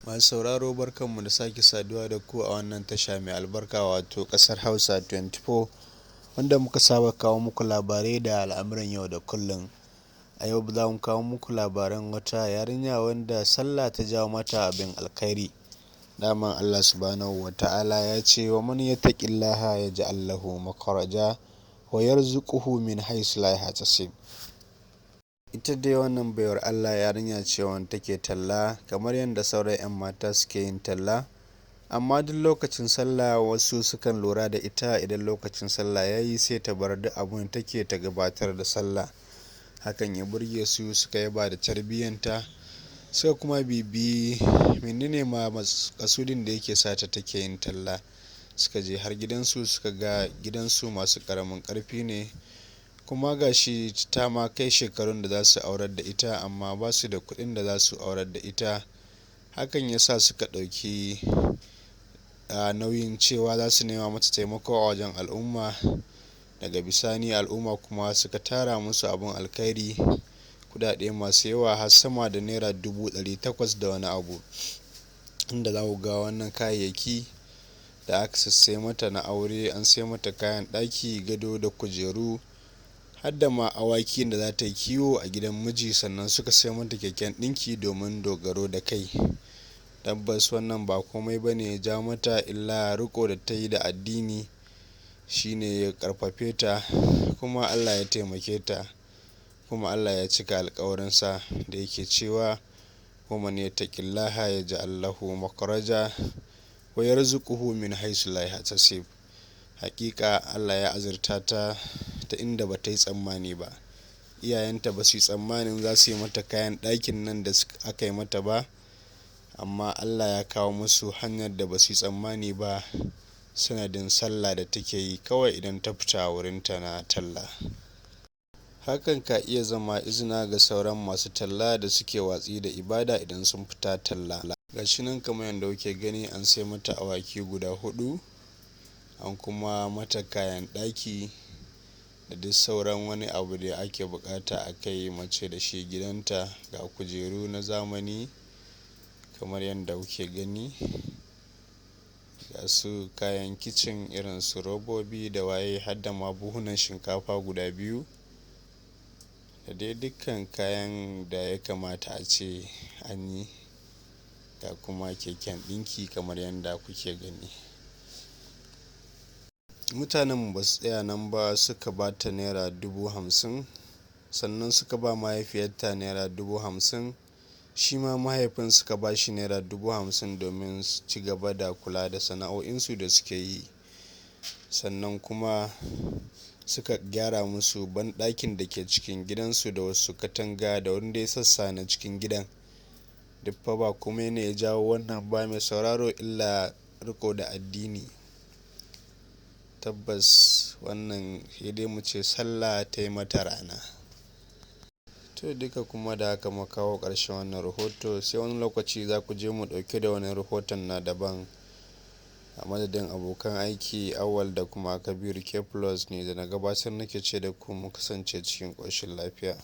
Masu sauraro, barkanmu da sake saduwa da ku a wannan tasha mai albarka, wato Kasar Hausa 24, wanda muka saba kawo muku labarai da al'amuran yau da kullum. A yau za mu kawo muku labaran wata yarinya wanda sallah ta jawo mata abin alkhairi. Daman Allah Subhanahu wa Ta'ala ya ce: "Wa man yattaqillaha yaj'al lahu makhraja wa yarzuquhu min haythu la yahtasib." Ita dai wannan baiwar Allah yarinya ce wanda take talla kamar yadda sauran 'yan mata suke yin talla, amma duk lokacin sallah wasu sukan lura da ita. Idan lokacin sallah ya yi, sai ta bar duk abin da take ta gabatar da sallah. Hakan ya burge su, suka yaba da tarbiyyanta, suka kuma bibiyi menene ma makasudin da yake sa ta take yin talla. Suka je har gidansu, suka ga gidansu masu karamin karfi ne, kuma gashi ta ma kai shekarun da za su aurar da ita, amma ba su da kuɗin da za su aurar da ita. Hakan ya sa suka ɗauki nauyin cewa za su nema mata taimako a wajen al'umma. Daga bisani al'umma kuma suka tara musu abin alkhairi, kudade masu yawa, har sama da naira 800,000 da wani abu, inda za ku ga wannan kayayyaki da aka sassai mata na aure. An sai mata kayan ɗaki, gado da kujeru, har da ma awaki da za ta yi kiwo a gidan miji. Sannan suka sai mata keken ɗinki domin dogaro da kai. Tabbas wannan ba komai ba ne ya ja mata illa riko da ta yi da addini, shine ya karfafe ta, kuma Allah ya taimake ta, kuma Allah ya cika alkawarinsa da yake cewa: "Wa man yattaqillaha yaj'al lahu makhraja wa yarzuquhu min haythu la yahtasib." Hakika Allah ya azurta ta ta inda ba ta yi tsammani ba. Iyayenta ba su yi tsammanin za su yi mata kayan ɗakin nan da aka yi mata ba, amma Allah ya kawo musu hanyar da ba su yi tsammani ba, sanadin sallah da take yi kawai idan ta fita wurinta na talla. Hakan ka iya zama izina ga sauran masu talla da suke watsi da ibada idan sun fita talla. Gashi nan kamar yadda kuke gani, an sai mata awaki guda hudu, an kuma mata kayan ɗaki da duk sauran wani abu da ake bukata a kai mace da shi gidanta. Ga kujeru na zamani kamar yadda kuke gani, ga su kayan kicin irin su robobi da waye, har da ma buhunan shinkafa guda biyu, da dai dukkan kayan da ya kamata a ce an yi, ga kuma keken ɗinki kamar yadda kuke gani. Mutanen ba su tsaya nan ba, suka ba ta naira 50,000, sannan suka ba mahaifiyarta naira 50,000, shi ma mahaifin suka ba shi naira 50,000 domin su ci gaba da kula da sana'o'insu da suke yi. Sannan kuma suka gyara musu banɗakin da ke cikin gidansu da wasu katanga da wani dai sassa na cikin gidan. Duk fa ba komai ne ya jawo wannan ba, mai sauraro, illa riko da addini. Tabbas wannan dai mu ce sallah ta yi mata rana. To, duka kuma da haka muka kawo ƙarshen wannan rahoto. Sai wani lokaci za ku je mu ɗauke da wani rahoton na daban. A madadin abokan aiki, Awal da kuma Kabiru K Plus ne da na gabatar, nake ce da ku mu kasance cikin ƙoshin lafiya.